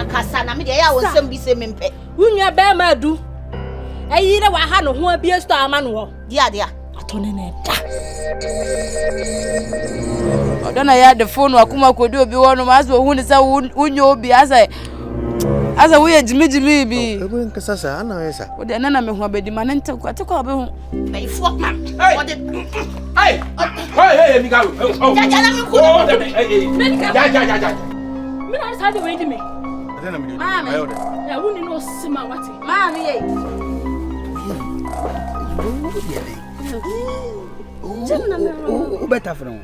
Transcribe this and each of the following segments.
Makasa na me deɛ ɛyɛ a wo nsɛm bi sɛ mempɛ. Wo nua bɛrima adu. Ɛyi na waha ne ho abie store ama no hɔ. Di adeɛ a. Atɔ ne na ɛda. Ɔdɔ na yɛ adefo no akoma kɔdi obi hɔ nom asɛ ohun ne sɛ wonyɛ obi asɛ asɛ woyɛ gyimigyimi bi. Ebi nkasa saa ana ɔyɛ saa. Wode ɛnɛ na mehu abɛdi ma ne nte kɔ te kɔ abɛhu. Bɛyifoɔ pa. Ɔde. Hey! Hey, hey, Mika. Oh. Jaja na mi ku. Oh, hey, hey. Ja, ja, ja, ja. Me na saa de wei di me. Ɛdɛ na mi di. Maame. Ayɛ ɔdɛ. Na wo ni no sima wate. Maame yɛ. Wobɛtafere ho.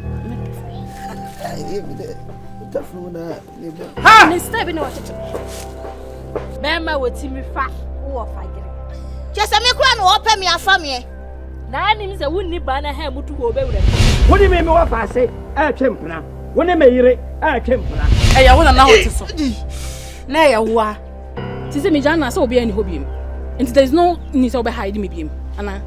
Ha! Ne style bi na wɔkyekyere. Bɛrima wɔ ti mi fa wɔ fa yere. Kyɛ sɛ me kura na wɔpɛ me afa meɛ. Na anim sɛ wonni ba na ha mutu wɔ bɛwura mu. Wo ne me me wɔ faase ɛretwe mpena. Wo ne me yere ɛretwe mpena. Ɛyɛ wo na na wote so. Na ɛyɛ wo a. Ti sɛ megya na sɛ obiara ni hɔ biem. Nti there is no need sɛ wobɛ hide me biem. Ana?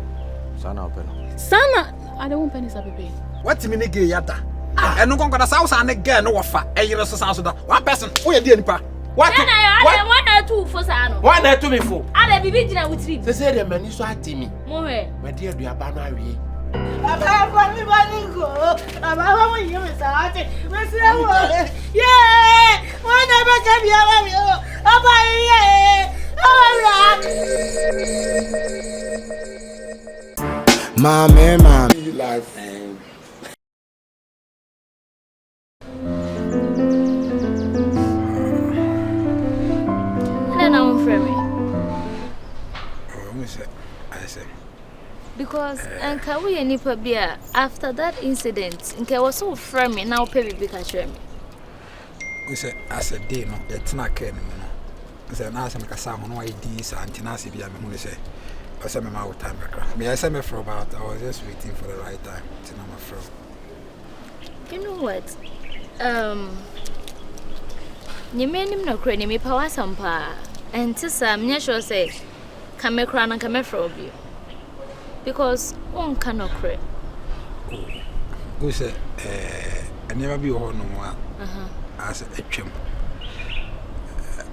Saa na wopɛ no. Saa na ade wo mpɛ ne saa pepe. Watumi ne gay ada. Ɛno nkɔnkɔ na saa wo saa ne girl no wɔfa ɛyere so saa so da. One person woyɛ deɛ nipa. Wate. Ɛna yɛ ade wɔn na ɛtu fo saa no. Wɔn na ɛtu mi fo. Ade bibi gyina wo tirim. Sese deɛ m'ani so ate mi. Mo hwɛ. Madi aduaba no awie. Papa fa mi ba ni ko. Papa fa mo yi mi saa ate. Mesrɛ wo. Yee! Wɔn na ɛbɛka bi ama mi o. Papa yee! Papa wura. Maame maame. Life. Ɛna na womfrɛ me. Ɔmo sɛ ayɛ sɛ. Because nka woyɛ nipa bi a after that incident nka ɛwɔ sɛ wofrɛ me na wopɛ biribi ka kyerɛ me. Wo sɛ asɛ day no yɛtena kaa no mu no sɛ na asɛ mekasa ho na wayɛ din saa nti na asɛ bi a mehu ne sɛ ɔsɛ mema wo time kakra meyɛ sɛ mɛfrɛ wo but I was just waiting for the right time nti na mafrɛ wo. You know what? Nyame anim nokorɛ ni mepɛ w'asɛm paa. Ɛnte saa menyɛ sure sɛ ka me koraa no nka mɛfrɛ wo bio. Because wonka nokorɛ. Wo sɛ nneɛma bi wɔ hɔ nom a asɛ atwam.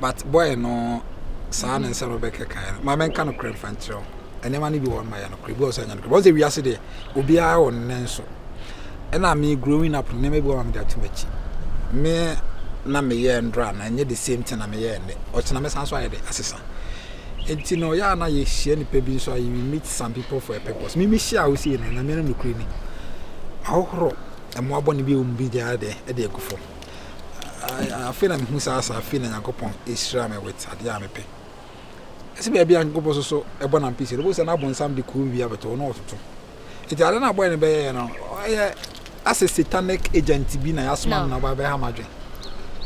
But boy no saa ne nsɛm no bɛkekaeɛ no ma menka nokorɛ mfa nkyerɛ wo. Nneɛma no bi wɔ hɔ nom a ɛyɛ nokorɛ bi wɔ sɛ ɛnyɛ nokorɛ. Wɔn sɛ wiase deɛ obiara wɔ ne nso. Ɛna me growing up no nneɛma bi wɔ hɔ a mede ato m'akyi. Me na meyɛɛ ndora no ɛnyɛ the same thing na meyɛɛ nnɛ. Ɔkyena mɛsan so ayɛ de asesa. Nti no yɛ a na yɛhyia nipa bi nso a you meet some people for a purpose. Me mehyia a wosie no na me no nokorɛ ni. Ahohoro mmoa bɔne bi a ɛwɔ mu bi gyaa de ɛde agu fam. Afei na mehu saa saa afei na Nyankopɔn ɛhyira me with adeɛ a mepɛ. Ɛsɛ baabi a Nyankopɔn so so ɛbɔ nampesi no, wobɛhu sɛ n'abonsam de kuro bi abɛtɔ hɔ na ɔtoto. Nti ade no a bɔyɛ no bɛyɛɛ no, ɔyɛ asɛ satanic agent bi na yɛasoma no na ɔba bɛha m'adwen.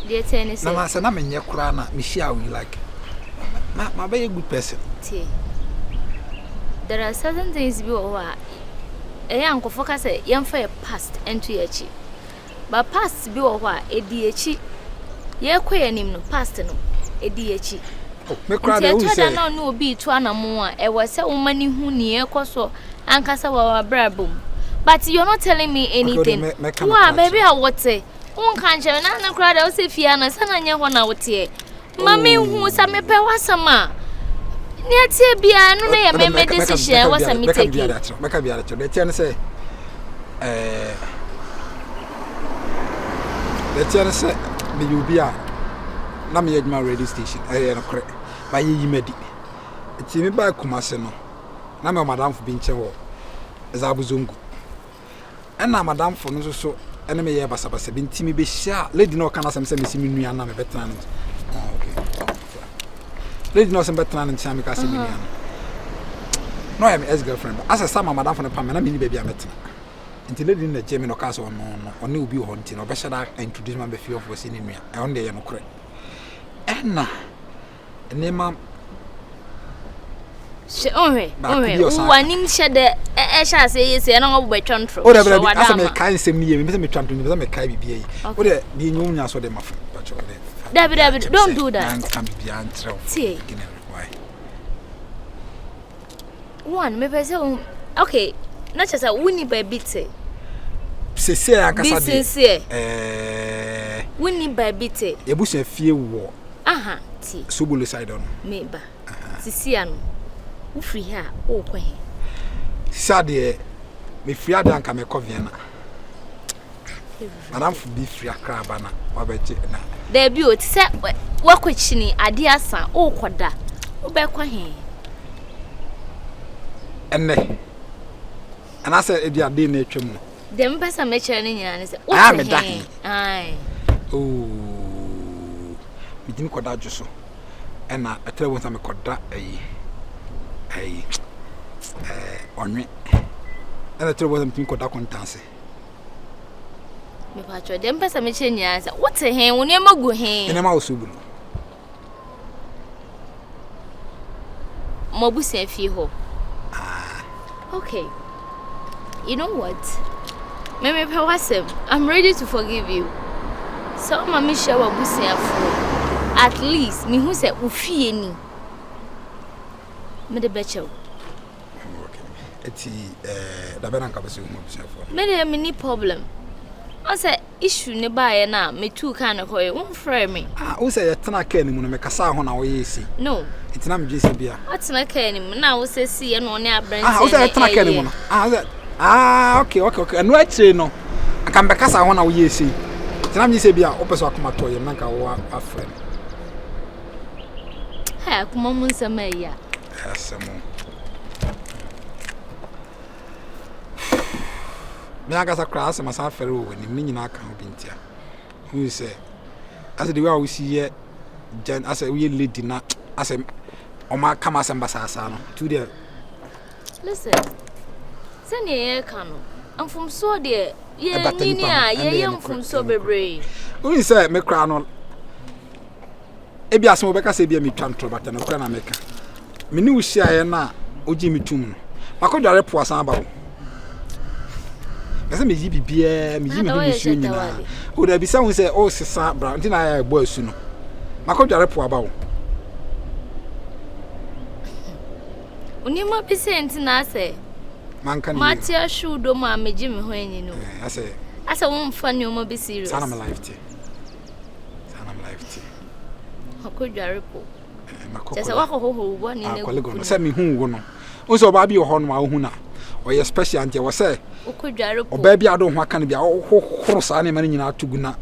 Deɛ ɛteɛ ne sɛ. Na ma sɛ na menyɛ koraa na mehyia wo yi like na mabɛyɛ good person. Tie. There are certain things bi wɔ hɔ a ɛyɛ a nkurɔfoɔ ka sɛ yɛmfa yɛ past nto yɛn akyi. But past bi wɔ hɔ a ɛdi akyi. Yɛrekɔ yɛn anim no past no ɛdi akyi. Oh, me koraa Nti deɛ wohu ɛtɔ da sɛ na ɔne obi retu anamon a ɛwɔ sɛ woma no hu nea ɛrekɔ so ankasa wɔ w'abrabɔ mu. But you're not telling me Okay, wode anything. mɛ- mɛka Wo a nokorɛ baabi akyerɛ a wote wonka nkyerɛ me na ne koraa deɛ wosɛ fie ano sɛ na nyɛ hɔ na woteɛ. Ma mehu sɛ mepɛ w'asɛm a nea ɛteɛ biara no na yɛ me me decision ɛwɔ sɛ me take. Mɛka biara kyerɛ. Deɛ ɛteɛ ne sɛ ɛɛ deɛ ɛteɛ ne sɛ meyɛ obi a na meyɛ adwuma radio station ɛyɛ nokorɛ ba yɛyi m'adi nti mebaa Kumase no na mewɔ madamfo bi nkyɛn wɔ Zabu Zongo Ɛna madamfo no nso so ɛne me yɛɛ basabasa bi nti mebɛhyia lady na ɔka n'asɛm sɛ mesi me nua na mebɛtena ne nkyɛn. Ah, okay. Lady na ɔsɛ mebɛtena ne nkyɛn a meka sɛ me nua no. Na ɔyɛ me ex girlfriend ba. Asɛ sama madamfo no pam me na menni baabi a mɛtena. Nti lady no na gye me na ɔkaa sɛ ɔno no ɔne obi wɔ hɔ nti na ɔbɛhyɛ da introduce ma bɛfie ɔfoɔ sɛ ne nua. Ɛno deɛ yɛ nokorɛ. Ɛna nneɛma Hwɛ ɔhwɛ baako ɔhwɛ bi ɔsan w'anim hyɛ dɛ ɛhyɛ ase yɛ sɛ ɛna wɔbɔ bɛtwa ntorɔ. o de bɛ bi Wada asɛ ama. mekae nsɛm no yie mepɛ sɛ metwa nto mepɛ sɛ mekae biribi ayi o de deɛ nyɛ wonya so de ma fo pakyɛ o de Dabi dabi don't do that. nanka biribiara nkyerɛ wo Tie. beginning no why One mepɛ sɛ wo okay na kyerɛ sɛ wonni baabi te. Sese ankasa Be deɛ sincere. ɛɛ Wonni baabi te. yɛbusua fie wɔ Aha. Tie. Sobolo side hɔ no. Me ba. Sisi ano. Wofiri ha a, wokɔ he? Sisi adeɛ, mefiri adeɛ anka mekɔ Vienna. Madamfo bi firi Accra aba na wabɛgye na. Daabi o, te sɛ woakɔkyini adeɛ asa, wokɔda, wobɛkɔ he? Ɛnnɛ, anaasɛ ebi a day na atwa mu no. Deɛ mepɛ sɛ mekyerɛ no nyinaa ne sɛ, wote he? Ae. Oh, metumi kɔda adwo so. Ɛna ɛtrɛ wo nsa mekɔda ayi, ayi, ɛɛ, ɔnwe. Ɛna ɛtrɛ wo nsa metumi kɔda kontanse. Mepatwɔ deɛ mpɛ sɛ mekyerɛ nyinaa sɛ wote he wo nneɛma gu he. Nneɛma wɔ so bu no. Mo abusua fie hɔ. Ah. Okay. You know what? Me mepɛ w'asɛm. I'm ready to forgive you. Sɛ woma mehyia w'abusuafoɔ at least mehu sɛ wo fie ni. Mede bɛkyɛ wo. Eti eh, da bɛn na nka bɛsɛ wohu abusuafoɔ no? Me deɛ menni problem. Ɔn sɛ issue ne baeɛ no a metuu kaa no kɔeɛ, womfrɛɛ me. Ah, wo sɛ yɛtena kaa no mu no mekasaa ho na woyɛɛ sei. No. Nti na medwene sɛ bia. Woatena kaa no mu na wo sɛ siiɛ na ɔne aberanteɛ Ah, wo sɛ yɛtena kaa no mu no. Ah, wo sɛ, ah, okay, okay, okay. Ɛno akyire no, anka mebɛkasa ho na woyɛɛ sei. Nti na medwene sɛ bia wopɛ sɛ wakoma tɔ yam na nka wo afrɛ me. Hey, akoma mu nsɛm ɛyɛ a. Asɛm o. Me ankasa koraa asɛm asan afɛre wɔ w'anim ne nyinaa ka ho bi ntia. Hu sɛ asɛ the way a wosi yɛ gen asɛ woyɛ lady na asɛ ɔma aka m'asɛm basaasaa no tu deɛ. Listen, sɛnea yɛreka no, mfomsoɔ deɛ yɛnyini a yɛyɛ mfomsoɔ bebree. Wohu sɛ me koraa no Ebia asɛm a wobɛka sɛ ebia metwa ntorɔ but nokorɛ na meka. Me ne wo hyiaeɛ no a wogyee me tom no, makɔdware po asan aba o. Pɛ sɛ meyi biribiara, meyi me ho musuo nyinaa. O dabi sɛ wo sɛ wosesa bra nti na ayɛ ɛbɔ asu no. Makɔdware po aba o. Nneɛma bi sɛ nti na asɛ manka ne mate ahwew dɔ mu a megye me ho anyi no. Eh, asɛ asɛ womfa nneɛma bi serious. Saa na me life te. Saa na me life te. Ɔkɔdware po. Kyɛ sɛ woakɔhohoro wo bɔne no agu po no. Sɛ mehu wo no. Wo sɛ ɔbaa bi wɔ hɔ nom a wohu no a ɔyɛ special nti ɛwɔ sɛ wokɔdware po. Ɔbaa bi a wode wo ho aka no bi a wohohoro saa nneɛma no nyinaa to gu na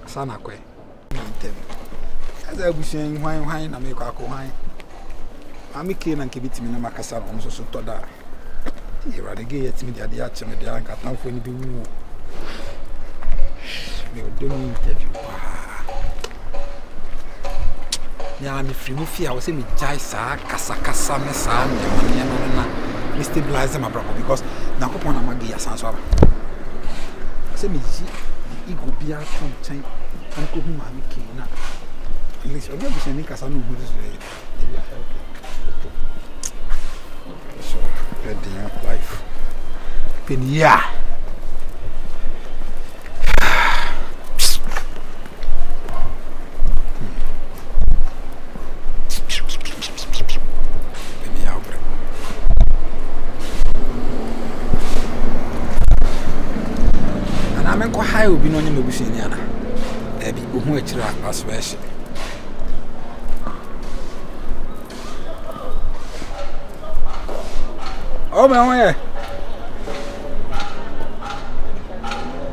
saa na akɔɛ. Ntɛm. Ɛsɛ abusua yi hwan hwan na mekɔ akɔ hwan. Maame kee na nka ebitumi na makasa na ɔno nso so tɔ da. Awurade gee yɛtumi de adeɛ akyɛ me deɛ anka atamfoɔ no bɛwu o. Me ɔdɔ mu interview paa. Me ara mefiri mu fie a wɔ sɛ megyae saa kasakasa ne saa nneɛma nneɛma no na me stabilize m'abrabɔ because Nyankopɔn na ma gee asan so aba. Sɛ meyi ego biara to nkyɛn na mekɔhu maame kee na at least ɔne abusuani kasa no ɔhu so yɛ So ɛden life pɛ ne yie a. Anaa menkɔ hae obi na ɔnyɛ m'abusuani ana? Dabi, ohu akyiri a aso ɛhye. Oh, me ho yɛ.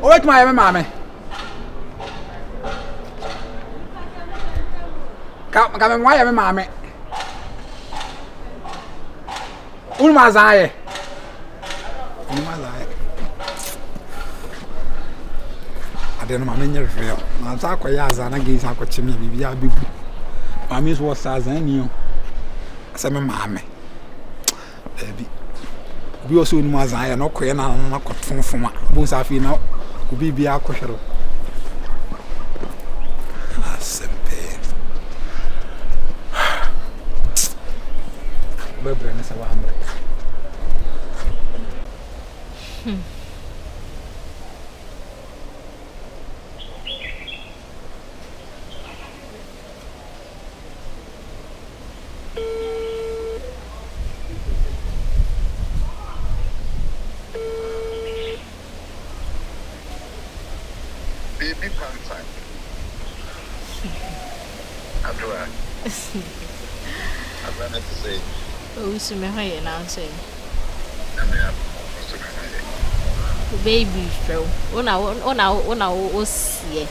Wobɛtumi ayɛ me maame. Ka ka me ayɛ me maame. Wonim azan ayɛ. Wonim azan ayɛ. Adeɛ no maame nyɛ real. Maame sɛ akɔyɛ azan na gei sɛ akɔkye me a biribiara bɛgu. Maame nso wɔ sɛ azan ni o. Sɛ me maame. Daabi. Obi wɔ sɛ onim azan ayɛ na ɔkɔyɛ na ano na akɔto fam a, wobɛhu sɛ afei na obi biara akɔhwere wo. Asɛm pɛɛ. Wobɛbrɛ ne sɛ woambrɛ. Baby pantan. Adwoa. Adwoa na ɛte sɛn? Owusu me ho ye na wo nso ɛ? Nyame adom o, me nso me ho ye. Wo baby frɛ wo, wo na wo na wo na wo seɛ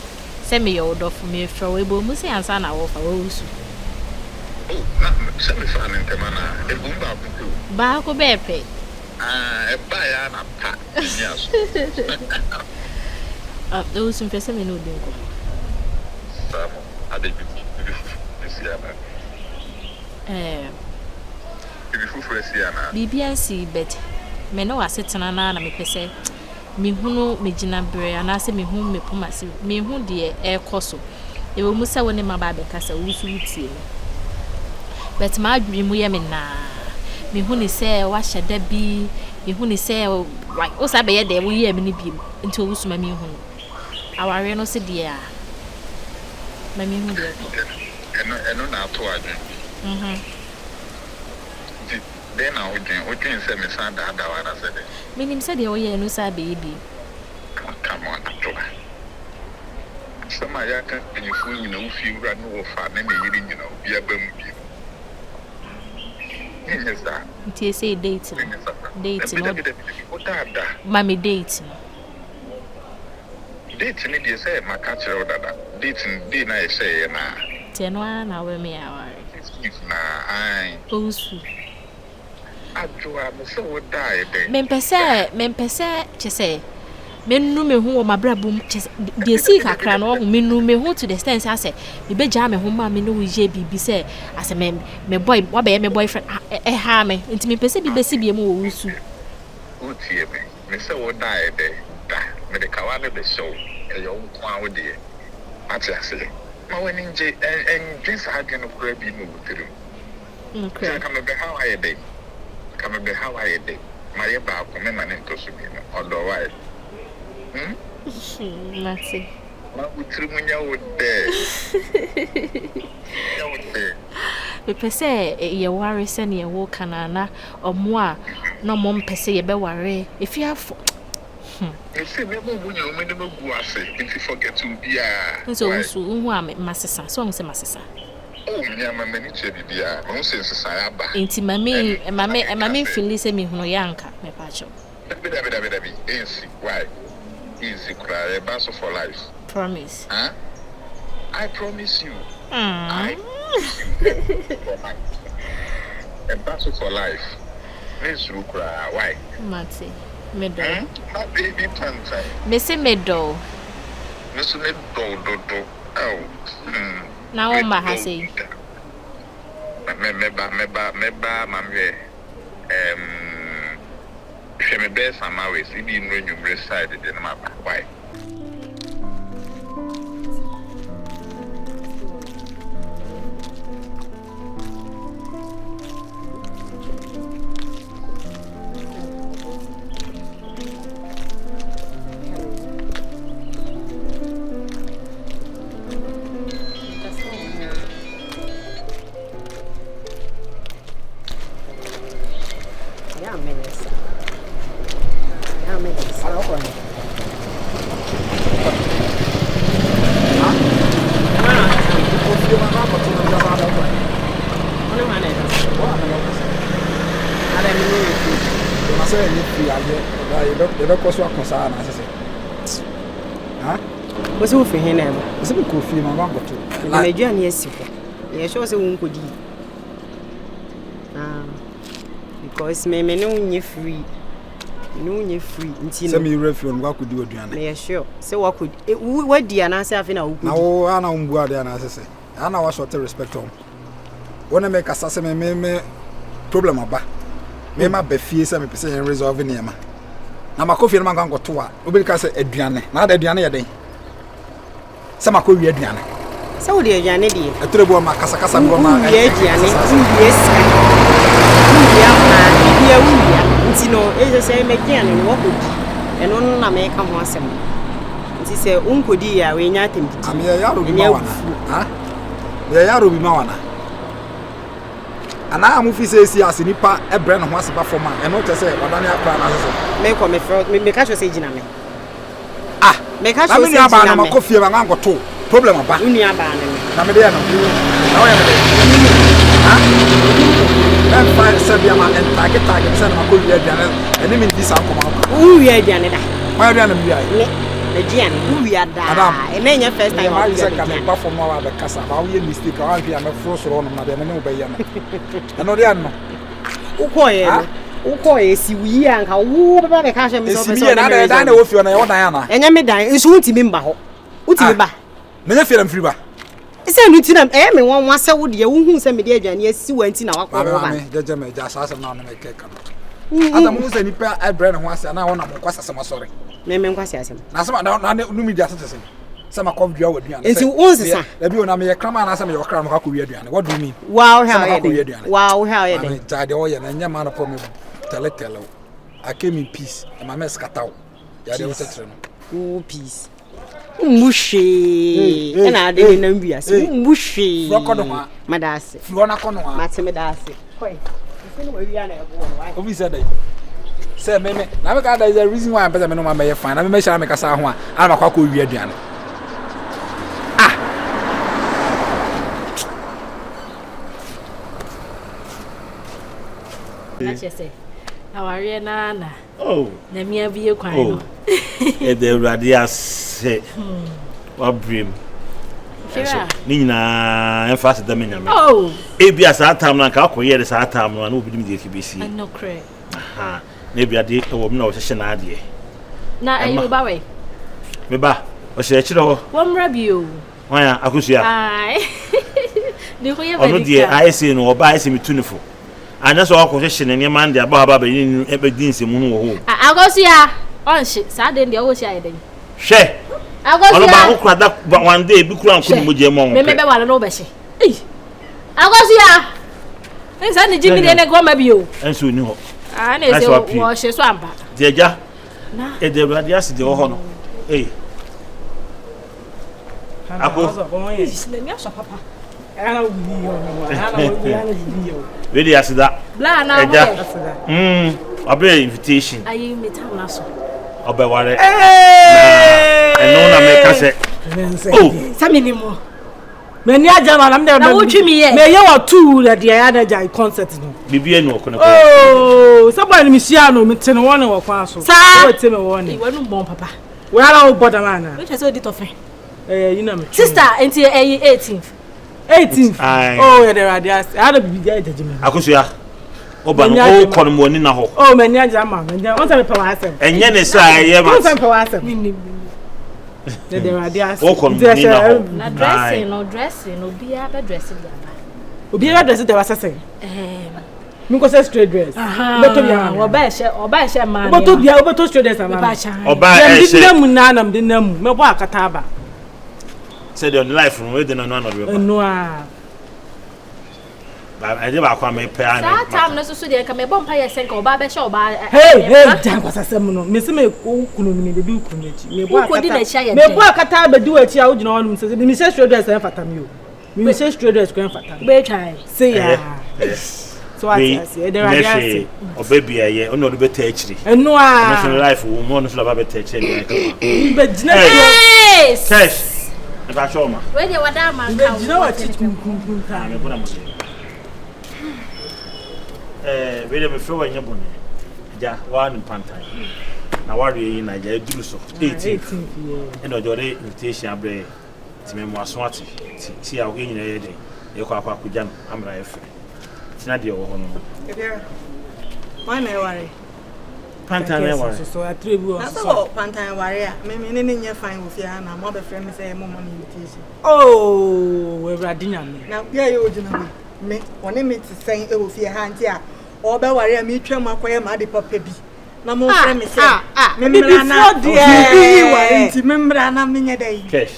sɛ meyɛ wo dɔfo, mefrɛ wo, ɛbɔ mu sɛ ansa na wofa, Owusu. Oh, na sɛ mefaa no ntɛm anaa? Ɛbom baako pɛ o. Baako bɛɛ pɛ. Ah, ɛbaeɛ ara na pa, menyaa so. Ah, Owusu mepɛ sɛ me ne wo di nkɔmmɔ. Saa mo, adɛn biribi foforɔ asi anaa? Eh. Biribi foforɔ asi anaa? Biribi ansi but me ne w'asetena no ara na mepɛ sɛ mehunu me gyinaberɛ anaasɛ mehu me poma se mehu deɛ ɛrekɔ so. Ɛwɔ mu sɛ wo ne m'aba abɛkasa, wo nso wotie me but m'adwene mu yɛ me naa. Mehu ne sɛ woahyɛ da bi, mehu ne sɛ like wo saa bɛyɛ deɛ woyɛɛ me no bio nti wo so ma menhunu. Awareɛ no se deɛ a ma menhu deɛ ɛkɔ. Ɛno ɛno na ato adwene bi. Nti dɛn na wodwen? Wodwen sɛ mesan daadaa wo anaasɛ dɛn? Menim sɛ deɛ woyɛɛ no san bɛyɛ bio. Come on, Adwoa. Asɛm a yɛaka mpanyimfoɔ nyina, wo fiewura ne wɔfa ne ne yere nyina, obiara ba mu bio. Menyɛ saa. Nti esei date no? Menyɛ saa koraa. Date no? Dabi, dabi, dabi, dabi. Wodaada. Ma me date no. Date no deɛ sɛ maka akyerɛ wo dada. Date no, day no a yɛhyɛeɛ no ara. Nti ɛno ara na wobɛma yɛaware? 15th no ara, ae. Owusu. Adwoa, me sɛ wo da ayɛ dɛn? Mempɛ sɛ, mempɛ sɛ, kyerɛ sɛ, menu me ho wɔ m'abrabɔ mu, kyerɛ sɛ, deɛ esii kakra no, wahu, menu me ho to the extent sɛ asɛ mebɛgyaa me ho ma me ne wo yɛ biribi sɛ asɛ me, me boy, wabɛyɛ me boyfriend, ah, ɛhaa me, nti mempɛ sɛ bi bɛsi bio mu wɔ wo su. Wotie me? Me sɛ wo da ayɛ dɛ? Da, mede kawa no bɛhyɛ wo, ɛyɛ wo nko ara wo deɛ. Wate aseɛ? Ma w'ani ngye, ɛndwen saa adwene no koraa bi mmɔ wo tirim. Nokorɛ. Sɛ anka mebɛhaw ayɛ dɛn? Anka mebɛhaw ayɛ dɛn? Mayɛ baako, memma no ntɔ so mmienu. Ɔdɔ why? Hmm? Mate. Ma wo tirim nyɛ wo dɛ. Nyɛ wo dɛ. Mepɛ sɛ yɛware sɛdeɛ woka no a, na ɔmo a na ɔmo mpɛ sɛ yɛbɛware, efiafo hmm. Mese mɛma ɔmo nyinaa ɔmo anim agu ase, nti forget obiara, Wohu sɛ why? wo nso wohu a masesa, sɛ wohu sɛ masesa? Oh me ama m'ani tua biribiara, mahu sɛ nsesaeɛ aba. Nti ma me And ma na me ma meka me sɛ. nfili sɛ mehunu yɛ anka, mepakyɛw. Dabi dabi dabi dabi, ɛnsi, why? Ɛnsi koraa, yɛba so for life. Promise. Huh? I promise you, I promise you, ɛba so for life, ɛba so for life, mensuro koraa, why? Mate, medɔ wo. Hmm, my baby pantan. Mese medɔ wo. Me nso medɔ wo dodo, oh, hmm. Na wo mma ha sei. Mɛ mɛba mɛba mɛba ma mehwɛ ɛɛm hwɛ me bɛyɛ some hours ebi nnuru anwummere side deɛ na maba why. Yɛbɛkɔ so akɔ saa anaasɛ sɛ Wo sɛ wofiri he na ɛba? Sɛ mekɔ fie ma mankɔto. Na m'aduane asi hɔ. Meyɛ sure sɛ wonkɔdi. Ah, because me me ne wo nyɛ free. Me ne wo nyɛ free nti no. Sɛ mewura fie no wakɔdi w'aduane. Meyɛ sure sɛ wakɔdi. Eh, wadi anaasɛ afei na wokɔdi. Na wo ana wombu ade anaasɛ sɛ. Ana wasɔte respect ɔm. Wo ne me kasa sɛ me me me problem aba. Me ma ba fie sɛ mepɛ sɛ yɛn resolve nneɛma. Na makɔ fie no mankɔ ankɔto a, wobɛdi ka sɛ aduane. Na ada aduane yɛ dɛn? Sɛ makɔ wie aduane. Sɛ wode aduane deɛ. Ɛtore bi wɔ ma kasakasa bi wɔ ma. Wowie aduane, wowie sika, wowie amaa, biribiara wowia. Nti no, ɛsɛ sɛ m'aduane no wakɔdi. Ɛno no na meka ho asɛm. Nti sɛ wonkɔdi yɛ a, wei nyɛ atɛmdidi. Meyɛ yaro bi ma wana. Meyɛ yaro bi ma wana. Anaa mo fi sɛ esi ase nipa brɛ ne ho ase ba fam a, ɛno kyerɛ sɛ wadane akora anaasɛ sɛ. Mekɔ mefrɛ meka kyerɛ sɛ gyina me. Ah, meka na kyerɛ me sɛ nua baa gyina na me. makɔ fie ma mankɔto. Problem aba. Wo nua baa ne me. Na me deɛ no. Na woyɛ me dɛ. Ha? Mɛmfa sɛ bia ma ntaage taage me sɛ na makɔ wia aduane ɛne me ndi saa nkɔmɔ no kwa. Wo wia aduane da? Wɔn aduane mi wia yi. Me aduane wo wia daa. Madam. Ɛnɛ nyɛ first time a wo wia aduane. Sɛ ka ba fam na wabɛkasa ba woyɛ mistake a woanhwɛ a mɛforo soro hɔnom na deɛ me ne wo bɛyɛ no. Ɛno deɛ no. Wokɔɔyɛ no. Wokɔɔyɛ si wo yie anka wo bɛba bɛka ahyɛ me sɛ wopɛ sɛ ɔne me dan na ɛwɔ fie na ɛwɔ dan ana? Ɛnyɛ me dan nso wontumi mba hɔ. Wotumi ba. Na ɛnyɛ fie na mfiri ba. Sɛ ɛno nti na ɛyɛ me nwanwa sɛ wo deɛ wohuu sɛ mede aduane asi wo nti na wakɔ hɔ ba. Maame gyɛgyɛ me gya saa asɛm na ɔne me kɛka no. Asa mo sɛ nipa ɛbrɛ ne ho ase anaa wɔnam nkwasi asɛm asɔre. Me me nkwasi asɛm. Na asɛm na na no media ase te sɛ sɛ makɔ dua wɔ aduane. Nti wo nsesa. Dabi o na meyɛ kraman anaasɛ meyɛ ɔkra mekɔ akɔwia aduane. What do you mean? Wa wo hwɛ ɔyɛ dɛ. Wa wo hwɛ ɔyɛ dɛ. Maame gya deɛ ɔyɛ na ɛnyɛ ma no pɔ me tɛlɛ tɛlɛ o. I came in peace. Ɛma mɛ skata o. Yɛ deɛ wosɛ kyerɛ no. Wo peace. Wommu hwee ɛna ade ne nam wiase. Wommu hwee. Mada ase. Mate meda ase. Kɔe. Obi sɛ dɛ. Sɛ me me na me ka there is a reason why mpɛ sɛ me no ma mɛyɛ fine na me mɛhyɛ na me kasa ho a ana makɔ akɔ wia aduane. Ah. Na kyerɛ sɛ awareɛ naa na. Oh. Nyame abue kwan no. Oh. Yɛda Awurade ase. Wabrɛ mu. Ɛso ne nyinaa ɛmfa ase da me Nyame. Oh. Ebi a saa tam no anka akɔyɛ de saa tam no a na obi nim deɛ ɛkɛbɛsie. Ɛnokorɛ. Aha. Na ebi ade ɛwɔ mu na ɔhyehyɛ n'adeɛ. Na ɛyi wo ba wɛ? Me ba, ɔhyɛ akyire hɔ. Wɔmmra bio. Hwan a Akosua? Ae. Ne ho yɛ Ɔno deɛ ayɛ sei no ɔba ayɛ sɛ metu ne fo. Anyɛ sɛ ɔkɔ hyehyɛ ne nneɛma no de aba hɔ aba abɛyɛ ne bɛdi nsɛmhunu wɔ hɔ o. Akosua! Ɔnhye. Saa de deɛ ɔwɔ hyɛ ayɛ dɛn? Hwɛ! Akosua! Ɔno baako kura da one day ebi kura nko ne mogya mu ɔho pɛ. Meme bɛwale no wobɛhye. Ei! Akosua! Nsa ne gyimi deɛ ne nkɔma bi o. Ɛnso ɔni hɔ. Ah, na ɛsɛ wɔhye so ampa. Deɛ agya, ɛde awurade ase deɛ wɔ hɔ no. Ei! Ako. Wei de aseda. Ɛgya. Wabere invitation. Ɔbɛware. Na ɛno na meka sɛ. Oh. Sɛ mi ni mo. Mɛ ni agya ma na mi dɛ. Na wotwi mi yɛ. Mɛ yɛ wɔ tuu na deɛ ya na gya concert no. Bibi enu ɔkɔ ne kɔ. Oh, sɛ bɔ ni mi hyia no mi te ne wɔn ne wɔ kwan so. Saa. Wɔ te mi wɔn ne. Ìwọ nu bɔn papa. Wei ara wo bɔ dam ana? Wei kyerɛ sɛ odi tɔfɛ. Ɛyɛ yi na me. Sister, nti ɛyi 18th. 18th. Oh, yɛ dɛrɛ ade ase. Ada bibi gya gyagye me. Akosua. Oba no o kɔ no mo ani na hɔ. Oh, m'ani agye ama. M'ani agye. Ɔnsɛ mepɛ w'asɛm. Ɛnyɛ ne sɛ ɛyɛ ma. Ɔnsɛ mepɛ w'asɛm. Yɛ dɛrɛ ade ase. O kɔ no mo ani na hɔ. Na dressing no dressing no obiara bɛ dressing de aba. Obiara bɛ dressing de aba sɛsɛn. Ɛɛm. Mi nkɔ sɛ straight dress. Wobɛtɔ bi ama mi. Ɔba ɛhyɛ ɔba ɛhyɛ mmaa nneɛma. Wobɛtɔ bi wobɛtɔ straight dress ama mi. Ɔba ɛhyɛ. Deɛ mede nam naa na mede nam mu mɛbɔ akata aba. Sɛ deɛ ɔde life no ɛde na ɛno ano de bɛba. Ɛno a. Ɛde baako a mepɛ a. Saa time no soso deɛ nka mebɔ mpa yɛ sɛ nka ɔbaa bɛhyɛ ɔbaa. Hey hey gya nkwasasɛm no mesi me wo kunu no mebɛdi wo kunu n'akyi. Wokɔdi n'akyi ayɛ dɛn? Mebɔ akata abɛdi w'akyi a wogyina hɔ nom sɛ mehyɛ straight dress ɛmfata me o. Mi sɛ straight dress kwan fata. Bɛyɛ twa yɛ. Se ya. So ate ase. Ɛdɛ awurade ase. Ɔbɛ bi ɛyɛ ɔna ɔde bɛtɛ akyiri. Ɛno a. Ɔno so life wɔ mu ɔno so laba bɛtɛ akyiri ɛdeɛ kama. Bɛ gyina kyerɛ. Cash. Ɛka kyɛ ɔma. Wei deɛ wada ama nka wo. Bɛ gyina wɔ akyi kunkunkun kaa. Mɛ bɔ na mo de. Ɛɛ wei deɛ mefrɛ wɔ ɛnyɛ bɔne. Agya waa ne mpantan. Na wareɛ yi na agya aduru so. 18. Ɛna ɔde ɔde invitation abrɛ yɛ. Nti me mo aso ate nti ti a yɛn nyinaa yɛ dɛn yɛkɔ akɔ akɔgya no amena ayɛ fɛ nti na deɛ ɔwɔ hɔ no. Ebiara wan na ɛware. Pantan na ɛware. Na sɛ wɔ pantan ware a me me ne ne nyɛ fine wɔ fie ha na mo abɛfrɛ me sɛ mo ma me invitation. Oh Awurade Nyame. Na bia yɛ ogyina hɔ yi me ɔne me te sɛn wɔ fie ha nti a ɔbɛware a metwa mu akɔyɛ m'ade papa bi. na mo frɛ me sɛ me mmra na bibi ware nti me mmra na menyɛ dɛ yi. Cash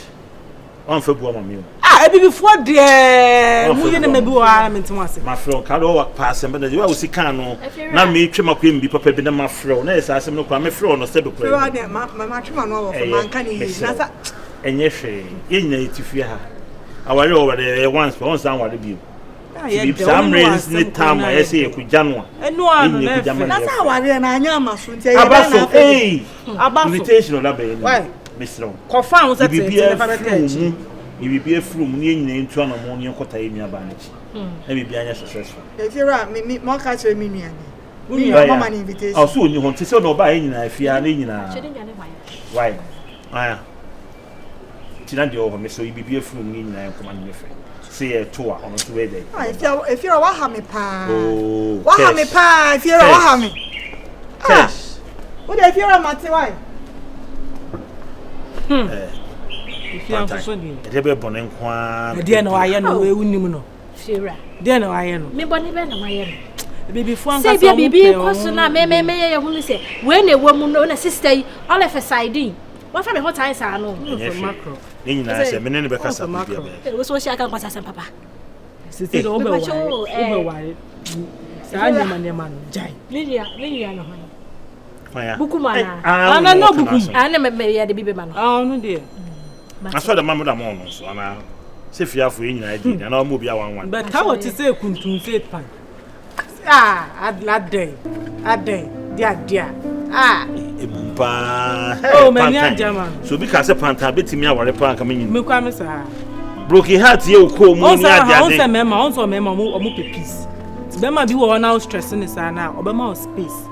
wọn fɛ bu ama mi o. Ah ebibifoɔ deɛ mo yɛ ne ma bi wɔ ha na mi ntoma ase. Ma frɛ o kaado wɔ pa asɛm bɛ na deɛ wosi kan no na mi twɛ ma kɔ mi bi papa bi na ma frɛ o na yɛ saa asɛm no kora mi frɛ o no sɛ bi kora. Frɛ o deɛ ma ma ma twɛ ma no wɔ fɛ ma nka ne yie na sa. Ɛnyɛ hwee yɛn nyinaa yɛ ti fie ha aware wɔ ware ɛyɛ once pɛ wɔn nsan ware bio. Nti saa mmerɛ ne tam a ɛsɛ yɛkɔgya no a ɛnyɛ kɔgya ma na sɛ awareɛ no anyɛ ama so nti ɛyɛ aba so ei invitation ɔda bɛyɛ no mesrɛ wo kɔfa ho sɛ biribiara firi wo mu. Yi biribi afiri mu na yɛn nyinaa ntu anamɔn na yɛnkɔtaa yɛn nuabaa no akyi na biribiara nyɛ successful. Efiewura, me me mɔka kyerɛ me nua ni. Me nua mama no invitation. Ɔso ɔni hɔ nti sɛ ɔna ɔbaa yɛn nyinaa fie ha na yɛn nyinaa. Why? Aya. Nti na deɛ ɔwɔ hɔ mesɛ yi biribi afiri mu na yɛn nyinaa yɛnkɔma no nyɛ fɛ. Sɛ yɛto a ɔno nso bɛyɛ dɛ. Ah, Efiewura waha me paa. Oh, Waha me paa, Efiewura waha me. Ah. Wo de Efiewura mate why? Hmm. Eh. Ɛdeɛ bɛ bɔne nko ara. Ɛdeɛ na wayɛ no wei wonim no. Fiewura. Deɛ na wayɛ no. Me bɔne bɛ na mayɛ no. Bibifoɔ ankasa sɛ bia biribi kɔ so na me me meyɛ yɛ hunu sɛ wei na ɛwɔ mu no na sister yi all of a sudden wafa me ho tan saa no. Ɛnyɛ hwee. Ne nyinaa sɛ me ne no bɛkasa biribi abɛyɛ. Wo so wɔhyɛ aka nkwasa asɛm papa. Sisi de wobɛware wobɛware saa nneɛma nneɛma no gyae. Me nua me nua no hwan. Bukum ana? Ana na bukum. Ana me me yɛ de bi bɛma no. Ah ɔno deɛ. Asɔ de ma mo da mo ɔno nso ana sɛ fiafo yɛ nyinaa di ana ɔmo obi awanwan. Bɛta wɔ te sɛ kuntun sɛ pan. Ah adɛn adɛn di adeɛ ah. Emu paa. Oh mani agya ma no. So obi ka sɛ pantan betumi aware paa nka menyi. Me kwa me saa. Broken heart yɛ okoo mu ni ade ade. Ɔnsɛ mɛma ɔnsɛ mɛma ɔmo ɔmo pɛ peace. Bɛma bi wɔ hɔ na wo stress ne saa na ɔbɛma wo space.